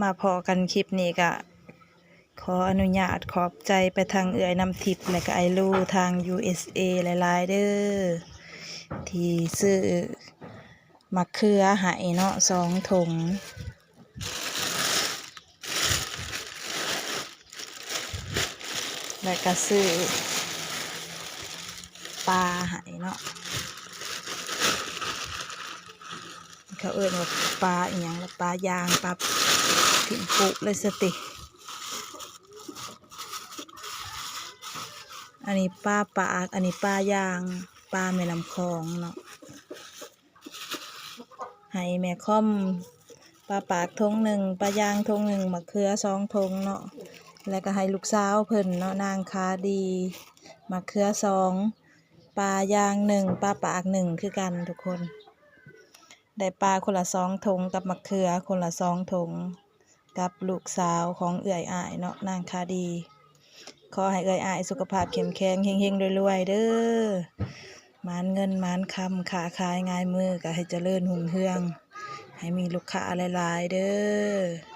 ມາພໍ້ກັນຄລິບນີ້ກະ ຂໍອະນຸຍາດຂອບໃຈໄປທາງເອື້ອຍນ້ຳທິບ ແລະກະອ້າຍລູທາງ ຢູເອສເອ ຫຼາຍໆເດີ ທີ່ຊື້ໝາກເຂືອໃຫ້ເນາະ ສອງຖົງ ແລະກະຊື້ປາໃຫ້ເນາະ. ເຂົາເອີ້ນວ່າປາອີ່ຫຍັງລະ ປາຢາງ ປາຖິ້ມປຸເລີຍສະຕິ. ອັນນີ້ປາປາກ ອັນນີ້ປາຢາງ ປາແມ່ນ້ຳຂອງເນາະ. ໃຫ້ແມ່ຄອມປາປາກຖົງໜຶ່ງ ປາຢາງຖົງໜຶ່ງ ໝາກເຂືອສອງຖົງເນາະ ແລະກະໃຫ້ລູກສາວເພິ່ນເນາະ ນາງຄາດີ ໝາກເຂືອສອງ ປາຢາງໜຶ່ງ ປາປາກໜຶ່ງຄືກັນທຸກຄົນ. ໄດ້ປາຄົນລະສອງຖົງກັບໝາກເຂືອຄົນລະສອງຖົງ ກັບລູກສາວຂອງເອື້ອຍອ້າຍເນາະ ນາງຄາດີ. ຂໍໃຫ້ເອື້ອຍອ້າຍສຸຂະພາບເຂັ້ມແຂງ ເຮັງໆລວຍໆເດີ ໝານເງິນໝານຄຳ ຄ້າຂາຍງ່າຍມື ກະໃຫ້ຈະເລີນຮຸ່ງເຮືອງ ໃຫ້ມີລູກຄ້າຫຼາຍໆເດີ.